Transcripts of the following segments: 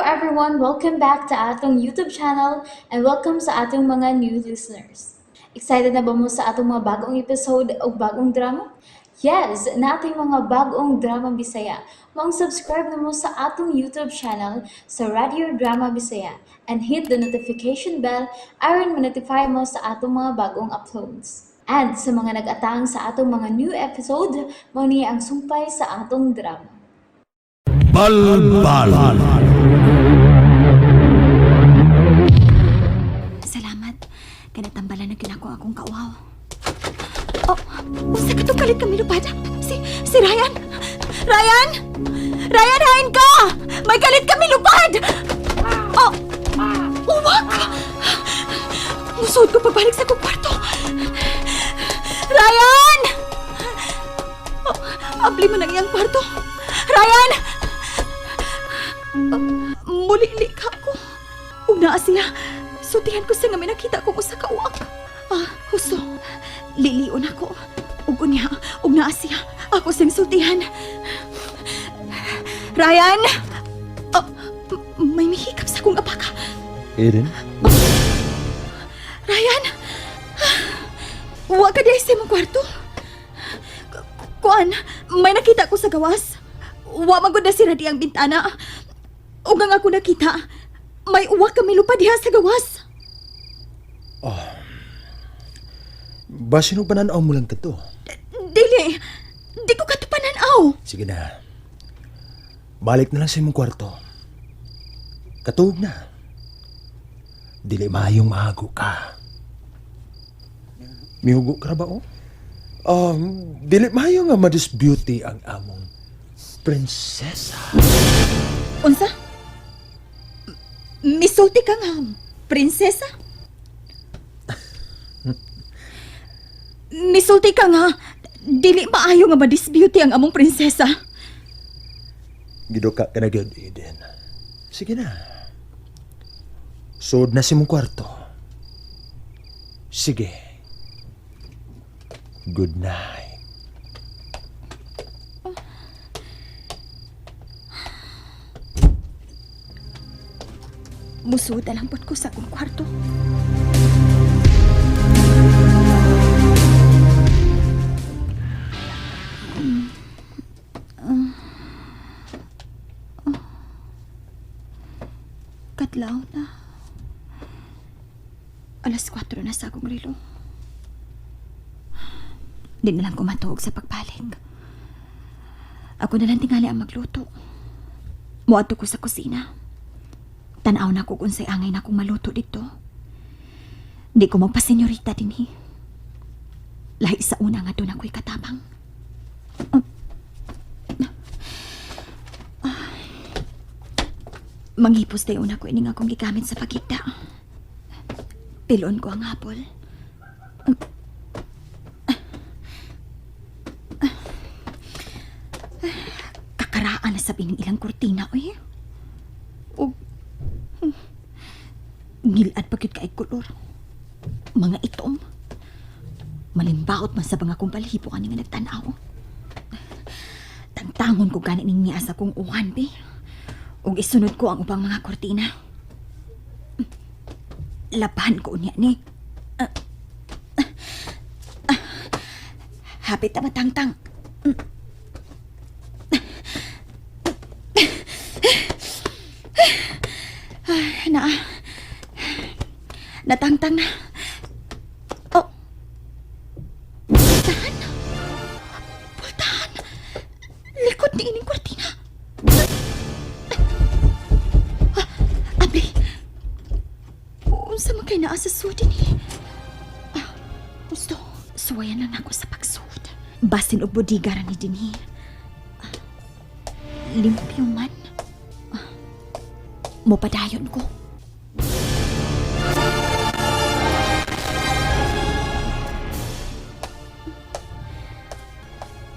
everyone! Welcome back to atong YouTube channel and welcome sa atong mga new listeners. Excited na ba mo sa atong mga bagong episode o bagong drama? Yes, nating mga bagong drama Bisaya. Maong subscribe na mo sa atong YouTube channel sa Radio Drama Bisaya and hit the notification bell aron ma-notify mo sa atong mga bagong uploads. And sa mga nag-atang sa atong mga new episode, mao ni ang sumpay sa atong drama. Balbal. Salamat. Kay natambalan na gyud ako akong kauhaw. Oh, usa ka tong kalit kami lupad. Si Ryan. Ryan! Ryan, hain ka! May kalit kami lupad! Oh, uwak! Musod ko pagbalik sa kong kwarto. Ryan! Oh, abli man ang iyang kwarto. Ryan! Oh, muli ka ko. Ug naa siya. Sultihan ko siya nga may nakita kong usa ka uwak. Ah, husto. Lilion ako. Ug unya, ug naa siya. Ako siyang sultihan. Ryan! Oh, may mihikap sa akong apaka. Eden? Ryan! Wa ka diay sa imong kwarto. Kuan, may nakita ko sa gawas. Wa man gud na sira di ang bintana. Ug ang ako nakita, may uwak kami lupa diha sa gawas. Basin og pananaw mo lang kato. Dili, di ko katupanan-aw. Sige na. Balik na lang sa imong kwarto. Katuog na. Dili maayong maago ka. Mihugo ka ra ba, oh? Dili maayo nga madisbeauty ang among prinsesa. Unsa? Misulti ka nga, prinsesa? Misulti ka nga, dili maayo nga madisbeauty ang among prinsesa. Giduka ka na gyud, Eden. Sige na. Suod na sa imong kwarto. Sige. Good night. Musuod na lang pod ko sa akong kwarto. Katlaw na. 4:00 na sa akong relo. Di na lang ko matuog sa pagbalik. Ako na lang tingali ang magluto. Muadto ko sa kusina. Tanaw na ko kung say angay na akong maluto dito. Di ko magpasenyorita dinhi. Lahi sa una nga doon ako'y katabang. Ah. Manghipos tayo na ko ining akong gigamit sa pagita. Pilon ko ang hapol. Kakaraan na sabi ng ilang kurtina, oy. O ngilad pa gyud kay kolor. Mga itom. Malimbaot man sa bang akong balhibo ani nga nagtan-aw. Tangtangon ko gani ning niya sa kong uwan, be. Ug isunod ko ang ubang mga kurtina. Laban ko unya ni. Ah. Ah. Hapit na matangtang. Ay, naa. Natangtang na. Oh. Pultahan. Pultahan. Likod ni ining kurtina. Ah, abli. Unsa man kay naa sa sudi ni? Ah, gusto. Suwayan lang ako sa pagsud. Basin og bodega ra ni dinhi. Ah, limpyo man. Ah, mopadayon ko.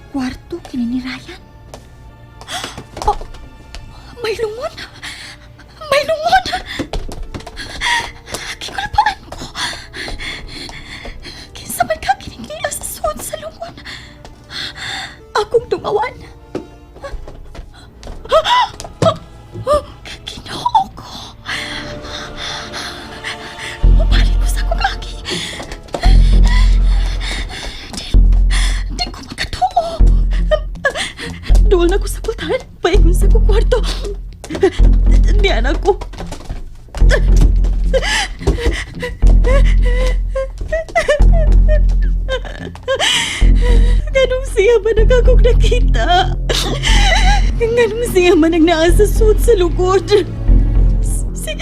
Kwarto kini ni Ryan. Oh, may lungon. May lungon. Kikulpaan ko. Kinsa man ka kining niya sa suod sa lungon. Akong tungawan. Ginoo. Diyan ako. Ganong siya man ang akong nakita? Ganong siya man ang naasasud sa lukod? Si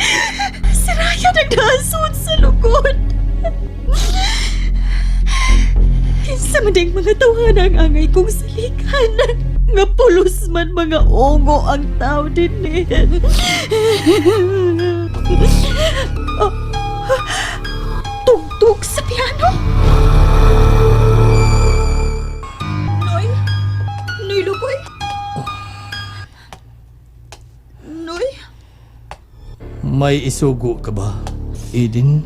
Ryan ang naasud sa lukod. Kinsa man ding mga tawhana ang angay kong salikan. Nga pulos man mga ungo ang tao din eh. Oh, tugtog sa piano. Noy? Noy Lugoy? Noy? May isugo ka ba, Eden?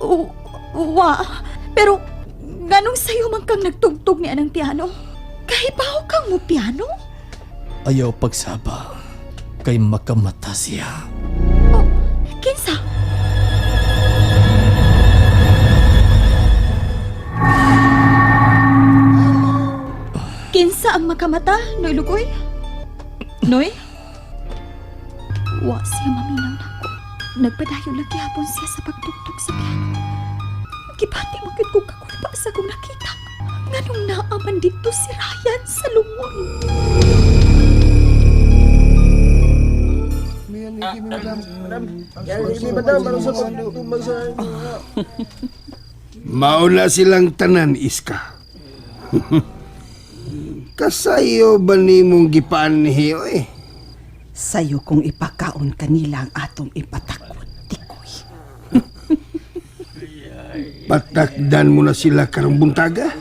O, wa. Pero, nganong sayo man kang nagtugtog ni anang piano? Kahibaw kang mo piano? Ayaw pagsaba kay makamata siya. Oh, kinsa? Kinsa ang makamata, Noy Lugoy? Noy? Wa siya maminaw nako. Nagpadayon lang gihapon siya sa pagtugtog sa piano. Gibati mo gyud kong kakulpa sa kong nakita. Nganong naaman dito si Ryan sa lungon. Mauna silang tanan, Iska. Kasayo ba nimong gipaanhi, oy? Sayo kong ipakaon kanila ang atong ipatakot, tikoy. Patakdan mo na sila karong buntaga.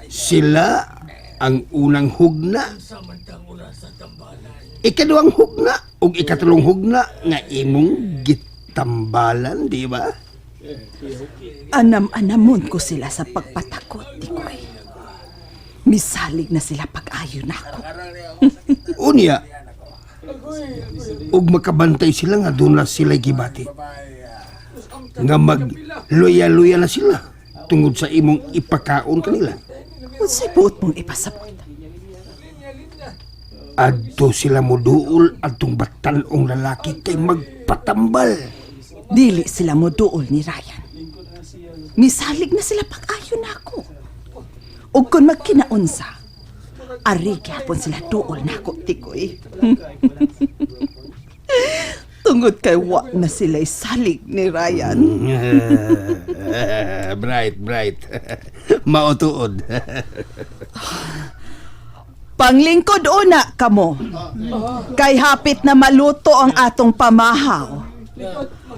Sila ang unang hugna. Ikaduhang hugna ug ikatulong hugna nga imong gitambalan, di ba? Anam-anamon ko sila sa pagpatakot, tikoy. Misalig na sila pag-ayo nako. Unya, ug makabantay sila nga doon na sila gibati. Nga magluya-luya na sila tungod sa imong ipakaon kanila. Unsay buot mong ipasabot? Adto sila moduol adtong batan-ong lalaki kay magpatambal. Dili sila mo duol ni Ryan. Misalig na sila pag-ayo nako. Ug kung magkinaunsa, ari gyapon sila duol nako, tikoy. Tungod kay wa na sila'y salig ni Ryan. Bright, bright. Mautuod. Panglingkod una kamo. Kay hapit na maluto ang atong pamahaw.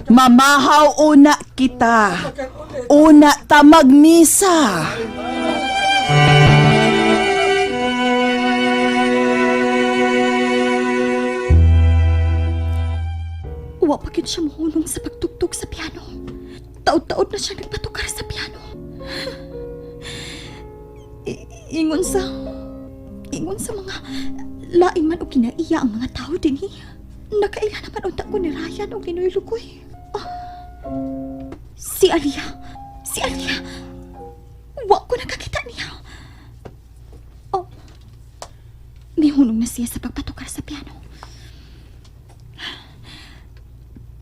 Mamahaw una kita. Una ta magmisa. Wa pa gyud siya mohunong sa pagtugtog sa piano. Taod-taod na siya nagpatukar sa piano. Ingon sa mga lain man og kinaiya ang mga tao dinhi. Nakaila naman unta ko ni Ryan og ni Noy Lugoy. Ah, si Alia. Si Alia. Wa ko nakakita niya. Oh. Mihunong na siya sa pagpatukar sa piano.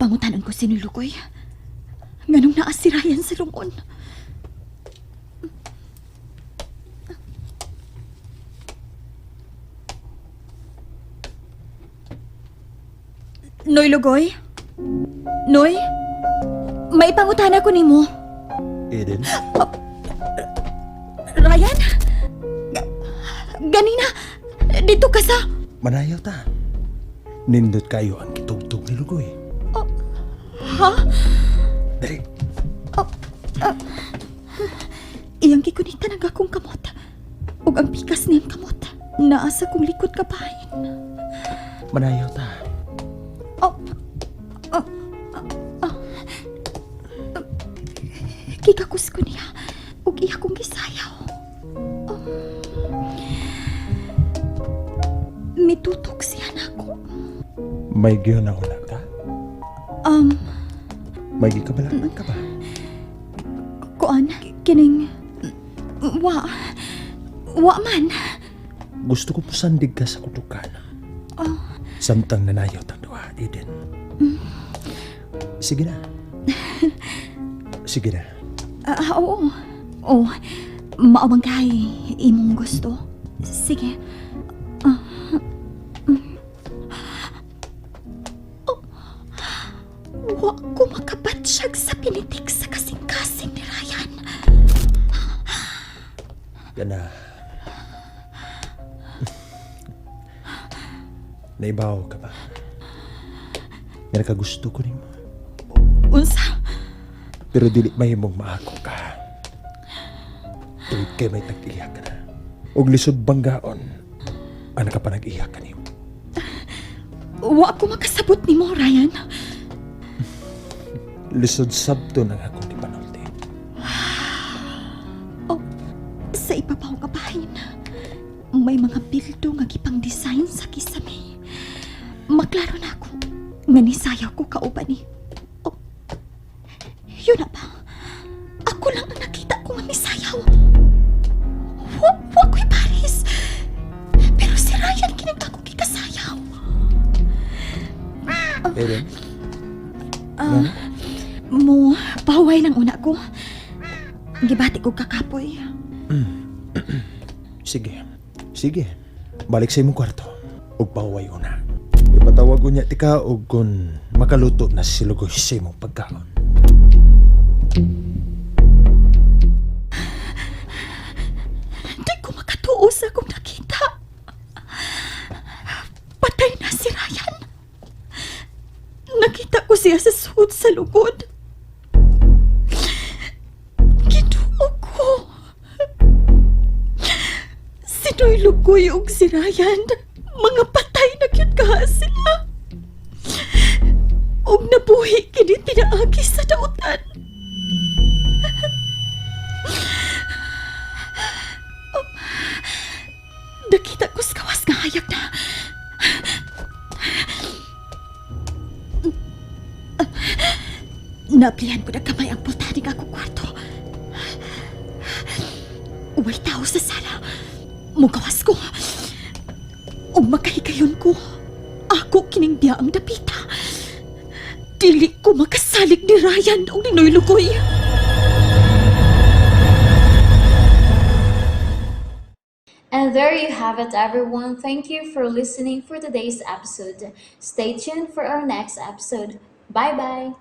Pangutanon ko si Nilukoy. Nganong naa si Ryan sa lungon. Noy Lugoy? Noy? May pangutana ko nimo. Eden? Ryan? Ganina, dito ka sa... Manayaw ta. Nindot kayo ang kitugtog ni Lugoy. Ha? Dali. Iyang gikunita ng akong kamot. Ug ang pikas niyang kamot. Naa sa kong likod kabahin. Manayaw ta. Oh. Oh. Oh. Gikakos ko niya. Ug iya kong gisayaw. Oh. Mitutok siya nako. May gihuna-huna ka? May gikabalakman ka ba? Kuan, kining wa wa man. Gusto ko pusandig ka sa kutukan. Oh. Samtang nanayo tang duha, Eden. Sige na. Sige na. Ah, oo. Oh, maawang kay imong gusto. Sige. Oh, wa ko makabatsyag sa pinitik sa kasing-kasing ni Ryan. Kana. Naibaw ka ba? Nga nakagusto ko nimo. Unsa? Pero dili mahimong maako ka. Tuwid kay may tag-iya ka na. Og lisod banggaon ang nakapanag-iya ka nimo. Wa ko makasabot nimo, Ryan. Lisod sabto ng akong gipanulti. Oh, sa ibabaw nga bahin, may mga bildo nga gipang design sa kisame. Maklaro na ako nga nisayaw ko kauban ni. Oh, yun na ba? Ako lang ang nakita ko nga misayaw. Wa ko'y Paris. Pero si Ryan kining ako gikasayaw. Eden, Mo, paway lang una ko. Gibati ko kakapoy. Sige. Sige. Balik sa imong kwarto. Ug paway una. Ipatawag unya tika og kun makaluto na si Lugoy sa imong pagkaon. Di ko makatuo sa akong nakita. Patay na si Ryan. Nakita ko siya sa suod sa lugod. Ginuo ko. Sino'y lugoy og si Ryan. Mga patay na gyud kaha sila. Og nabuhi kini pinaagi sa dautan. Nakita ko sa kawas nga hayag na. Naplihan ko na kamay ang pultanig ako kwarto. Uway tao sa sala. Mugawas ko. Ug makahigayon ko. Ako kining biya ang dapita. Dili ko makasalig ni Ryan o ni Noy Lugoy. And there you have it, everyone. Thank you for listening for today's episode. Stay tuned for our next episode. Bye bye.